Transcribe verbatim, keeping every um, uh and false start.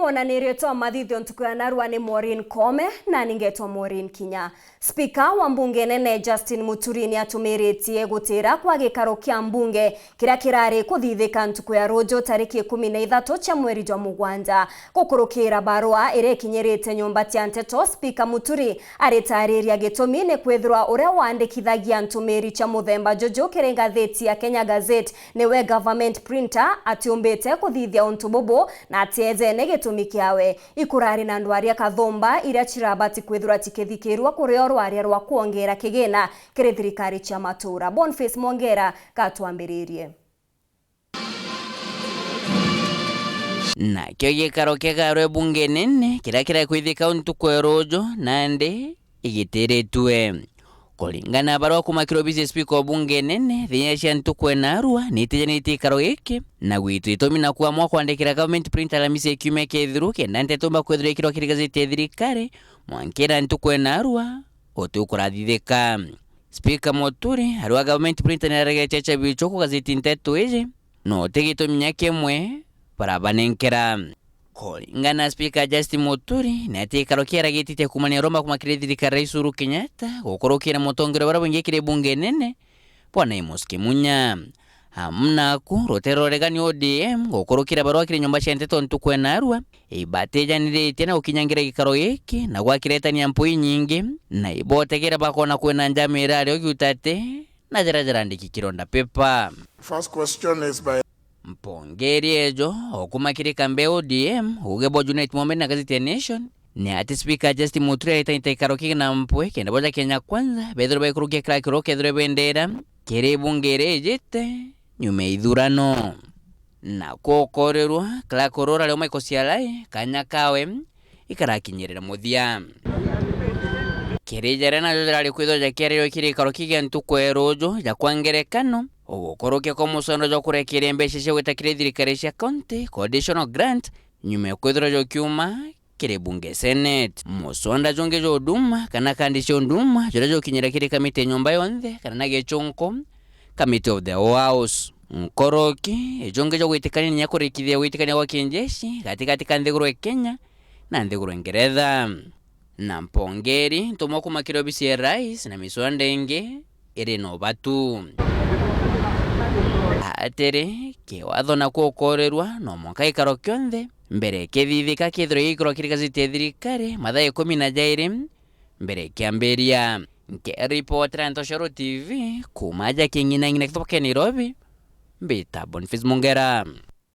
Ona ni ritwa mathithio ntuku ya narua ni Maureen Kome, na ni ngetwa Maureen Kinya. Spika wa mbunge nene Justin Muturi ni atumiritie gutira kwa gikaro kia mbunge kiria kirari kuthithika ntuku ya ruju tariki ikumi na ithatu cia mweri jwa mugwanja. Gukurukira barua iria ikinyirite nyumba cia nteto, Spika Muturi aritariria gitumi ni kwithirwa uria wandikithagia ntumiri cia muthemba juju kiri ngathiti ya Kenya Gazette niwe government printer atiumbite kuthithia untu bubu, na atiejene gitumi kiawe. Ikurari na ndwaria kathumba iria cirabati kwithirwa cikithikirua kuri o rwaria rwa kwongera kigina kiri thirikari cia matura. Boniface Mwongera gatwambiririe. Nakio gikaro kia garwe bunge nene kiria kirakwithika ntuku ya ruju nandi igitiritue. Kuringana na barua kuuma kiri obisi ya spika wa bunge nene, thinya cia ntuku ya narua ni itijanitie gikaro giki, na gwitwa itumi na kuamua kwandikira government printer Alamisi ya kiumia kithiru, kenda nteto imba kwithirwa ikirwa kiri gazeti ya thirikari mwankira ntuku ya narua uti ukurathithika. Spika Muturi, arua government printer ni arageretie cha bicho ku gazeti nteto iji, no uti gitumi nya kimwe barabanenkera. Kuringana na Spika Justin Muturi, ni ati gikaro kiaragititie kuumania roma kuuma kiri thirikari ya Rais Uhuru Kenyatta gukurukira mutongeria baria bungi kiri bunge nene, Bwana Amos Kimunya. Amu naku, rutere rwa uregani O D M gukurukira barua kiri nyumba cia nteto ntuku ya narua, ibatijaniritie na gukinyangira gikaro giki na gwakiretania mpwi inyingi, na ibotegera bakona kwina njama irari o giutate na jara jarandiki kironda pepa. First question is by Mpongeri ejo, o kuuma kiri kambi ya O D M, uge bwa Junet Mohamed na gazeti ya Nation, ni ati Spika Justin Muturi aretanite gikaro kiki na mpwi, kenda boja Kenya Kwanza, bethirwe baikurukia clerk ruu kethirwe bendera kiri bunge iria ijite nyuma ya ithurano. Na kukorirwa, clerk ruu aria Michael Sialai, kanya kawe, ikarakinyirira muthia. Kiri jaria najo jarari kwithwa jakiarirwa kiri gikaro kiki gia ntuku ya ruju, ja kwa ngerekano, ugukurukia kwa muswanda jwa kurekeria mbeca cia gwita kiri thirikari cia county, conditional grant, nyuma ya kwithirwa jukiuma kiri bunge senate. Muswanda jungi jwa huduma, kana kandi cia huduma, juria jukinyira kiri kamiti ya nyumba yonthe, kana na gichunku, committee of the House. Nkoroki, ijungi jwa gwitikania na inya kurikithia gwitikania gwa kinjeshi gatigati ka nthiguru ya Kenya na nthiguru ya Ngeretha. Na mpongeri ntumwa kuuma kiri obisi ya rais na miswanda ingi iri na ubatu. Atiri, kiwatho na kukorirwa no mwanka gikaro kionthe mbere kithithika kithirwe gikorwa kiri gazeti ya thirikari mathaa ikumi na jairi mbere kiambiria. Nkiripotera Ntoshoro T V kuuma aja King'ina ng'ina kithoka kia Nairobi, mbita Boniface Mungera.